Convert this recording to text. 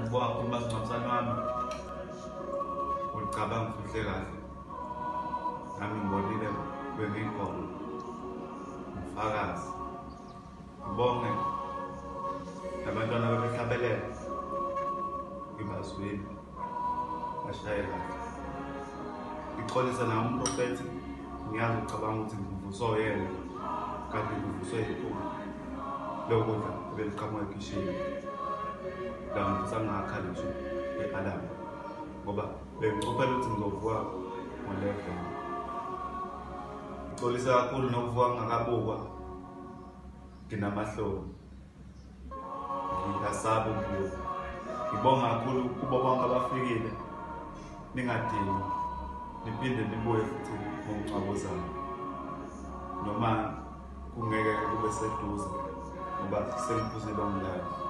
Ngibonga kakhulu masingcwabisane wami. Ulicabanga ufihle kahle. Nami ngibonile bengikhona. Ngifakazi. Ngibonge nabantwana bebehlabelela. Ngibazwile. Bashaye kahle. Ngixolisa nami umprofethi, ngiyazi ucabanga ukuthi ngivuswa uyena kanti ngivuswe yiphunga lokudla ebeliqhamuka ekhishini. Langivusa ngingakhakhali ngisho i-alarm ngoba bengicophela ukuthi ngizovuka ngo-11. Ngixolisa kakhulu nokuvuka ngingakabukwa, nginamahloni, ngiyasaba ukubuka. Ngibonga kakhulu kubo bonke abafikile, ningadinwa, niphinde nibuye futhi ngomngcwabo ozayo, noma kungeke kube seduze ngoba sengiphuzile ongilala.